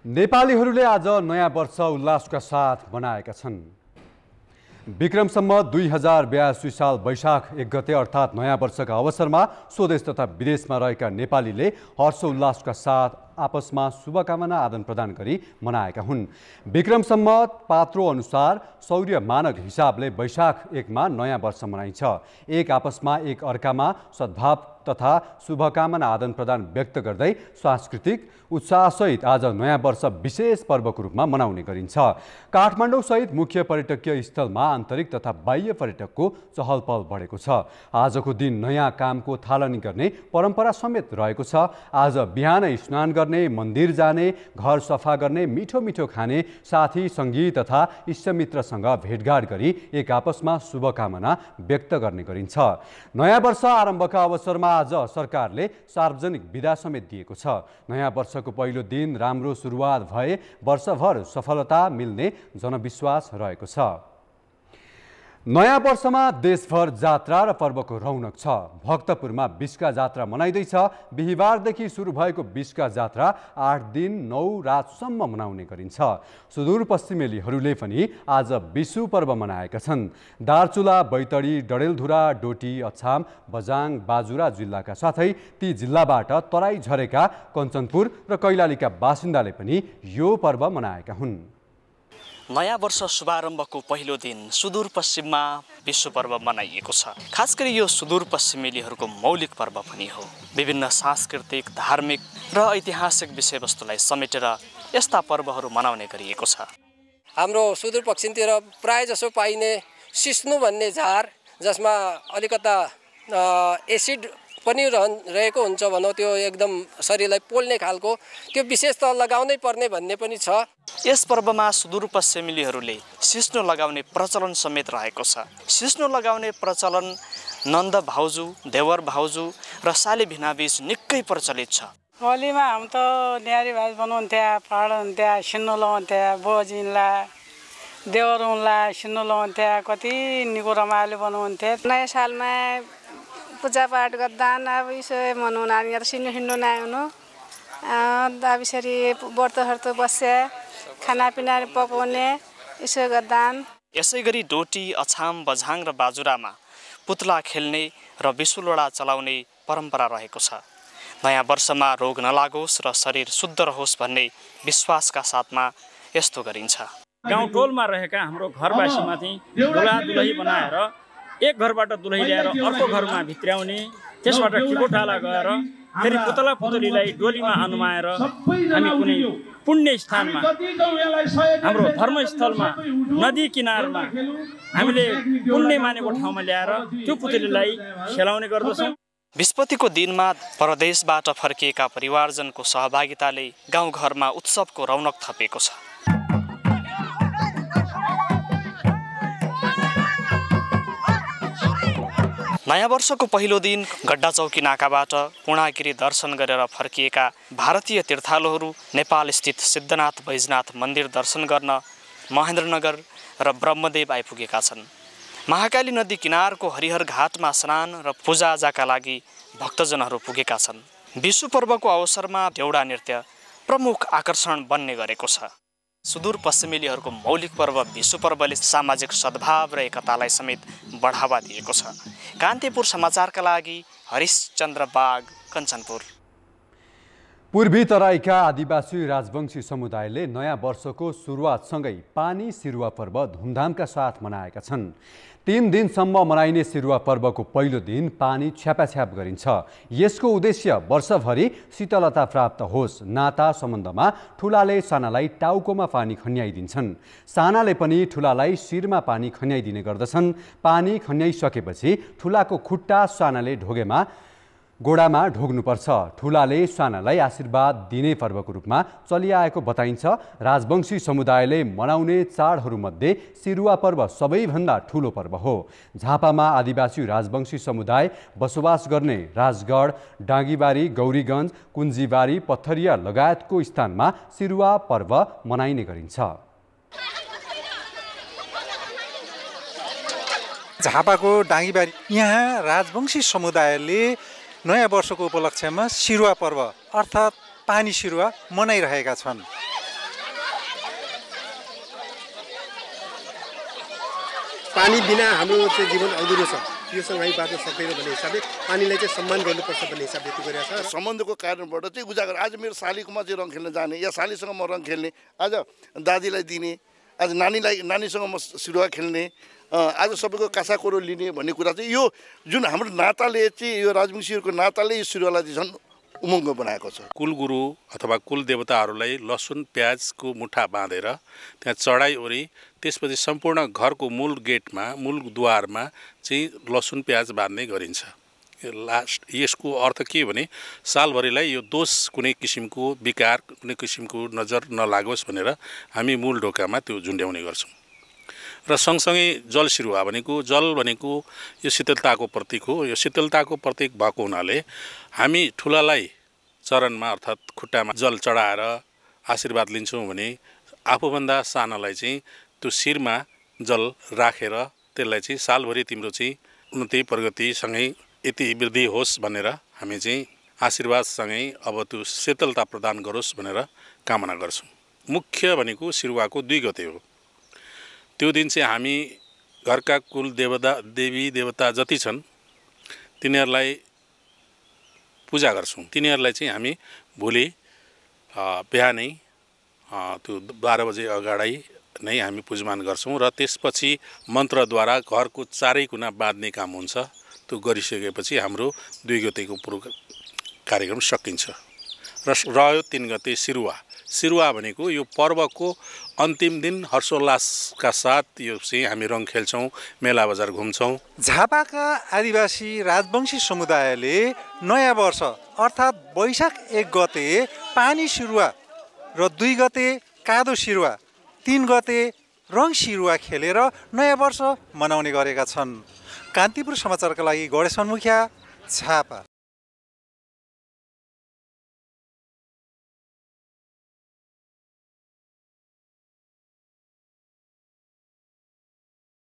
नेपालीहरूले आज नयाँ वर्ष उल्लासका साथ मनाएका छन्। विक्रम सम्वत 2082 साल वैशाख 1 गते अर्थात् नयाँ वर्षका अवसरमा स्वदेश तथा विदेशमा रहेका नेपालीले हर्षोल्लासका साथ आपसमा शुभकामना आदान प्रदान गरी मनाएका हुन्। विक्रम सम्वत पात्रो अनुसार सौर्य मानक हिसाबले वैशाख 1 मा नयाँ वर्ष मनाइन्छ। एक आपसमा एक अर्कामा सद्भाव तथा शुभकामना आदान प्रदान व्यक्त गर्दै सांस्कृतिक उत्साहसहित आज नयाँ वर्ष विशेष पर्वको रूपमा मनाउने गरिन्छ। काठमाडौँ सहित मुख्य पर्यटकीय स्थलमा आन्तरिक तथा बाह्य पर्यटकको चहल पहल बढेको छ। आजको दिन नयाँ कामको थालनी गर्ने परम्परा समेत रहेको छ। आज बिहानै स्नान गर्ने, मन्दिर जाने, घर सफा गर्ने, मिठो मिठो खाने, साथी सङ्गी तथा इष्टमित्रसँग भेटघाट गरी एक आपसमा शुभकामना व्यक्त गर्ने गरिन्छ। नयाँ वर्ष आरम्भका अवसरमा आज सरकारले सार्वजनिक बिदा समेत दिएको छ। नयाँ वर्षको पहिलो दिन राम्रो सुरुवात भए वर्षभर सफलता मिल्ने जनविश्वास रहेको छ। नयाँ वर्षमा देशभर जात्रा र पर्वको रौनक छ। भक्तपुरमा बिस्का जात्रा मनाइँदैछ। बिहिबारदेखि सुरु भएको बिस्का जात्रा 8 दिन 9 रातसम्म मनाउने गरिन्छ। सुदूरपश्चिमेलीहरूले पनि आज विशु पर्व मनाएका छन्। दार्चुला, बैतडी, डडेलधुरा, डोटी, अछाम, बझाङ, बाजुरा जिल्लाका साथै ती जिल्लाबाट तराई झरेका कञ्चनपुर र कैलालीका बासिन्दाले पनि यो पर्व मनाएका हुन्। नयाँ वर्ष शुभारम्भको पहिलो दिन सुदूरपश्चिममा विश्व पर्व मनाइएको छ। खास गरी यो सुदूरपश्चिमेलीहरूको मौलिक पर्व पनि हो। विभिन्न सांस्कृतिक, धार्मिक र ऐतिहासिक विषयवस्तुलाई समेटेर यस्ता पर्वहरू मनाउने गरिएको छ। हाम्रो सुदूरपश्चिमतिर प्रायजसो पाइने सिस्नु भन्ने झार, जसमा अलिकता एसिड पनि रहेको हुन्छ भनौँ, त्यो एकदम शरीरलाई पोल्ने खालको, त्यो विशेष त लगाउनै पर्ने भन्ने पनि छ। यस पर्वमा सुदूरपश्चिमेलीहरूले सिस्नो लगाउने प्रचलन समेत रहेको छ। सिस्नो लगाउने प्रचलन नन्द भाउजू, देवर भाउजू र साली भिनाबीच निकै प्रचलित छ। होलीमा हामी त न्यारी भाइ बनाउँथ्या, फाड हुन्थ्या, सिन्नु लगाउँथ्या, बोजिनला देवर उनला सिन्नु लगाउँथ्या, कति निको रमाइलो बनाउँथे। नयाँ सालमा पूजापाठ गर्दा अब यसो मनाउन यहाँ सिन्नु सिन्नु नआउनु, अब यसरी व्रत बस्या, खानापिना पकाउने यसो गर्दा। यसै गरी डोटी, अछाम, बझाङ र बाजुरामा पुतला खेल्ने र विसुलोडा चलाउने परम्परा रहेको छ। नयाँ वर्षमा रोग नलागोस् र शरीर शुद्ध रहोस् भन्ने विश्वासका साथमा यस्तो गरिन्छ। गाउँ टोलमा रहेका हाम्रो घरवासीमाथि दुला दुलही बनाएर एक घरबाट दुलही ल्याएर अर्को घरमा भित्र्याउने, त्यसबाट टिकोटाला गएर फेरि पुतला पुतलीलाई डोलीमा अनुमाएर हामी कुनै पुण्य स्थानमा, हाम्रो धर्मस्थलमा, नदी किनारमा हामीले पुण्य मानेको ठाउँमा ल्याएर त्यो पुतलीलाई खेलाउने गर्दछौँ। विस्पतिको दिनमा परदेशबाट फर्किएका परिवारजनको सहभागिताले गाउँघरमा उत्सवको रौनक थपेको छ। नयाँ वर्षको पहिलो दिन गड्डा चौकी नाकाबाट पूर्णागिरी दर्शन गरेर फर्किएका भारतीय तीर्थालुहरू नेपाल स्थित सिद्धनाथ बैजनाथ मन्दिर दर्शन गर्न महेन्द्रनगर र ब्रह्मदेव आइपुगेका छन्। महाकाली नदी किनारको हरिहर घाटमा स्नान र पूजाआजाका लागि भक्तजनहरू पुगेका छन्। विशु पर्वको अवसरमा देउडा नृत्य प्रमुख आकर्षण बन्ने गरेको छ। सुदूरपश्चिमेलीहरूको मौलिक पर्व विशु पर्वले सामाजिक सद्भाव र एकतालाई समेत बढावा दिएको छ। कान्तिपुर समाचारका लागि हरिशचन्द्र बाग, कञ्चनपुर। पूर्वी तराईका आदिवासी राजवंशी समुदायले नयाँ वर्षको सुरुवातसँगै पानी सिरुवा पर्व धुमधामका साथ मनाएका छन्। 3 दिनसम्म मनाइने सिरुवा पर्वको पहिलो दिन पानी छ्यापाछ्याप गरिन्छ। यसको उद्देश्य वर्षभरि शीतलता प्राप्त होस्। नाता सम्बन्धमा ठुलाले सानालाई टाउकोमा पानी खन्याइदिन्छन्। सानाले पनि ठुलालाई शिरमा पानी खन्याइदिने गर्दछन्। पानी खन्याइसकेपछि ठुलाको खुट्टा सानाले गोडामा ढोग्नुपर्छ। ठुलाले सानालाई आशीर्वाद दिने पर्वको रूपमा चलिआएको बताइन्छ। राजवंशी समुदायले मनाउने चाडहरूमध्ये सिरुवा पर्व सबैभन्दा ठुलो पर्व हो। झापामा आदिवासी राजवंशी समुदाय बसोबास गर्ने राजगढ, डाँगीबारी, गौरीगञ्ज, कुञ्जीबारी, पत्थरिया लगायतको स्थानमा सिरुवा पर्व मनाइने गरिन्छ। झापाको डाँगीबारी यहाँ राजवंशी समुदायले नयाँ वर्षको उपलक्ष्यमा सिरुवा पर्व अर्थात् पानी सिरुवा मनाइरहेका छन्। पानी बिना हाम्रो चाहिँ जीवन अधुरो छ, योसँग हामी बाँच्न सक्दैन भन्ने हिसाबले पानीलाई चाहिँ सम्मान गर्नुपर्छ भन्ने हिसाबले त्यो गरेको छ। सम्बन्धको कारणबाट चाहिँ उजागर आज मेरो सालीकोमा चाहिँ रङ खेल्न जाने या सालीसँग म रङ खेल्ने, आज दाजुलाई दिने, आज नानीसँग म सिरुवा खेल्ने, आज सबैको कासा कोरो लिने भन्ने कुरा चाहिँ यो जुन हाम्रो नाताले चाहिँ यो राजवंशीहरूको नाताले यो सिरुवालाई चाहिँ झन् उमङ्ग बनाएको छ। कुलगुरु अथवा कुल देवताहरूलाई लसुन प्याजको मुठा बाँधेर त्यहाँ चढाइओरी त्यसपछि सम्पूर्ण घरको मूल गेटमा मूल द्वारमा चाहिँ लसुन प्याज बाँध्ने गरिन्छ। लास्ट यसको अर्थ के भने सालभरिलाई यो दोष कुनै किसिमको विकार कुनै किसिमको नजर नलागोस् भनेर हामी मूल ढोकामा त्यो झुन्ड्याउने गर्छौँ। र सँगसँगै जल सिरुवा भनेको जल भनेको यो शीतलताको प्रतीक हो। यो शीतलताको प्रतीक भएको हुनाले हामी ठुलालाई चरणमा अर्थात् खुट्टामा जल चढाएर आशीर्वाद लिन्छौँ भने आफूभन्दा सानालाई चाहिँ त्यो शिरमा जल राखेर त्यसलाई चाहिँ सालभरि तिम्रो चाहिँ उन्नति प्रगतिसँगै यति वृद्धि होस् भनेर हामी चाहिँ आशीर्वादसँगै अब त्यो शीतलता प्रदान गरोस् भनेर कामना गर्छौँ। मुख्य भनेको सिरुवाको 2 गते हो। त्यो दिन चाहिँ हामी घरका कुल देवी देवता जति छन् तिनीहरूलाई पूजा गर्छौँ। तिनीहरूलाई चाहिँ हामी भोलि बिहानै त्यो 12 बजे अगाडि नै हामी पूजमान गर्छौँ र त्यसपछि मन्त्रद्वारा घरको चारै कुना बाँध्ने काम हुन्छ। त्यो गरिसकेपछि हाम्रो 2 गतेको पूर्व कार्यक्रम सकिन्छ। र रह्यो 3 गते सिरुवा भनेको यो पर्वको अन्तिम दिन हर्षोल्लासका साथ यो चाहिँ हामी रङ खेल्छौँ, मेला बजार घुम्छौँ। झापाका आदिवासी राजवंशी समुदायले नयाँ वर्ष अर्थात् वैशाख 1 गते पानी सिरुवा र 2 गते कादो सिरुवा 3 गते रङ सिरुवा खेलेर नयाँ वर्ष मनाउने गरेका छन्। कान्तिपुर समाचारका लागि गणेश मुखिया, झापा।